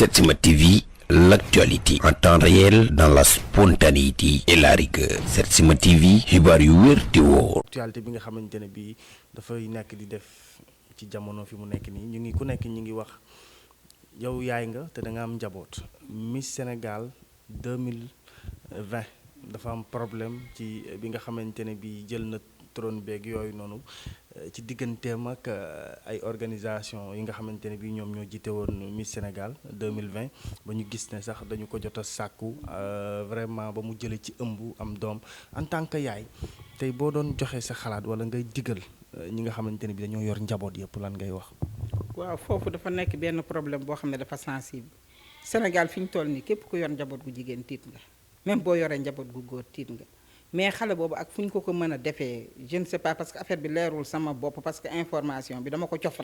Setsima TV, l'actualité en temps réel dans la spontanéité et la rigueur. Setsima TV, xibaar yu wér te wóor. actualité bi nga xamante ne bii dafay nekk di def ci jamono fi mu nekk nii ñu ngi ku nekk ñu ngi wax yow yaay nga te da nga am njaboot. Miss Sénégal 2020 dafa am problème ci bi nga xamante ne bii jël na trône beeg yooyu noonu ci digganteem ak ay organisation yi nga xamante ne bii ñoom ñoo jiite woon Miss Sénégal 2020 ba ñu gis ne sax dañu ko jot a sàkku vraiment ba mu jëlee ci ëmb am doom en tant que yaay tey boo doon joxe sa xalaat wala ngay digal ñi nga xamante ne bii dañoo yor njaboot yëpp lan ngay wax. waaw foofu dafa nekk benn problème boo xam ne dafa sensible Sénégal fi ñu toll nii képp ku yor njaboot gu jigéen tiit nga même boo yoree njaboot gu góor tiit nga. mais xale boobu ak fu ñu ko mën a defee je ne sais pas parce que affaire bi leerul sama bopp parce que information bi dama ko cof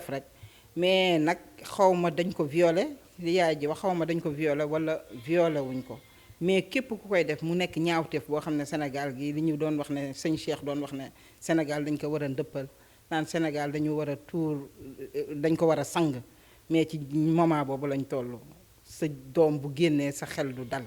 rek mais nag xaw ma dañ ko violé li yaay ji wax xaw ma dañ ko violé wala violé wuñ ko mais képp ku koy def mu nekk ñaawteef boo xam ne Sénégal gi li ñu doon wax ne sëñ Cheikh doon wax ne Sénégal dañ ko war a ndëppal naan Sénégal dañu war a tuur dañ ko war a sang mais ci moment boobu lañ toll sa doom bu génnee sa xel du dal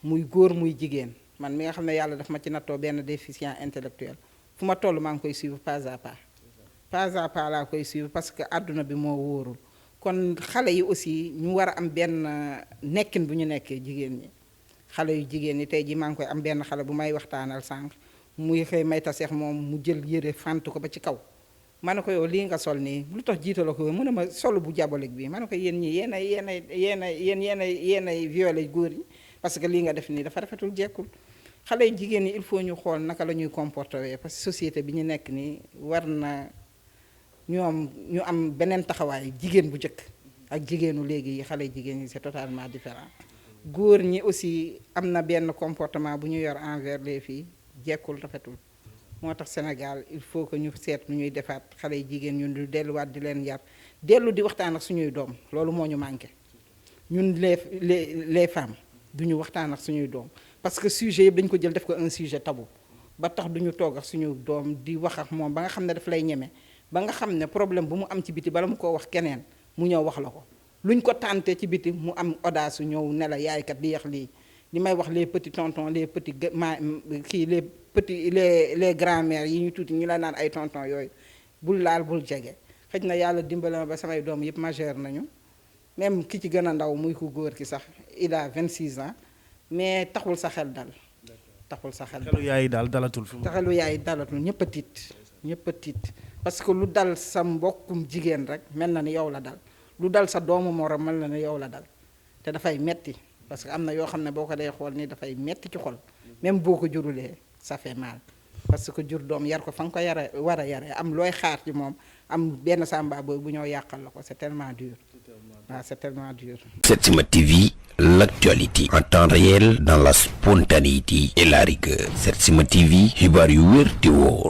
muy góor muy jigéen. man mi nga xam ne yàlla daf ma ci nattoo benn déficient intellectuel fu ma toll maa ngi koy suivre pas à pas laa koy suivre parce que àdduna bi moo wóorul kon xale yi aussi ñu war a am benn nekkin bu ñu nekkee jigéen ñi xale yu jigéen ñi tey ji maa ngi koy am benn xale bu may waxtaanal sànq muy xëy may taseex moom mu jël yére fant ko ba ci kaw ma ne ko yow lii nga sol nii lu tax jiitaloo ko mu ne ma solu bu diabolique bi ma ne ko yéen ñi yéenay violé góor yi parce que lii nga def nii dafa rafetul jekkul xale yu jigéen ñi il faut ñu xool naka la ñuy comporter parce que société bi ñu nekk nii war na ñoom ñu am beneen taxawaay jigéen bu njëkk ak jigéenu léegi yi xale jigéen ñi c'est totalement différent góor ñi aussi am na benn comportement bu ñu yor envers les filles jekkul rafetul moo tax Sénégal il faut que ñu seet nu ñuy defaat xale yu jigéen ñun du delluwaat di leen yar dellu di waxtaan ak suñuy doom loolu moo ñu manqué ñun les femmes duñu waxtaan ak suñuy doom parce que sujet yëpp dañu ko jël def ko un sujet tabou ba tax duñu toog ak suñu doom di wax ak moom ba nga xam ne daf lay ñeme ba nga xam ne problème bu mu am ci biti bala mu ko wax keneen mu ñëw wax la ko luñ ko tànte ci biti mu am audace ñëw ne la yaaykat di yax lii li may wax les petits tontons les petits les grands-mères yi ñu tuuti ñu la naan ay tontons yooyu bul laal bul jege xëj na yàlla dimbali ma ba samay doom yëpp majeur nañu même ki ci gën a ndaw muy ku góor ki sax il a 26 ans mais taxul sa xel dal taxul sa xel xelu yaay daal dalatul fi mu xelu yaay dalatul ñëpp a tiit parce que lu dal sa mbokkum jigéen rek mel na ni yow la dal lu dal sa doomu morom mel na ni yow la dal te dafay metti parce que am na yoo xam ne boo ko dee xool ni dafay metti ci xol même boo ko jurulee ça fait mal parce que jur doom yar ko fa nga ko yare war a yare am looy xaar ci moom am benn samba boobu bu ñëw yàqal la ko c'est tellement dur waaw c'est tellement dur. Setsima TV, l'actualité en temps réel dans la spontanéité et la rigueur. Setsima TV, xibaar yu wér te wóor.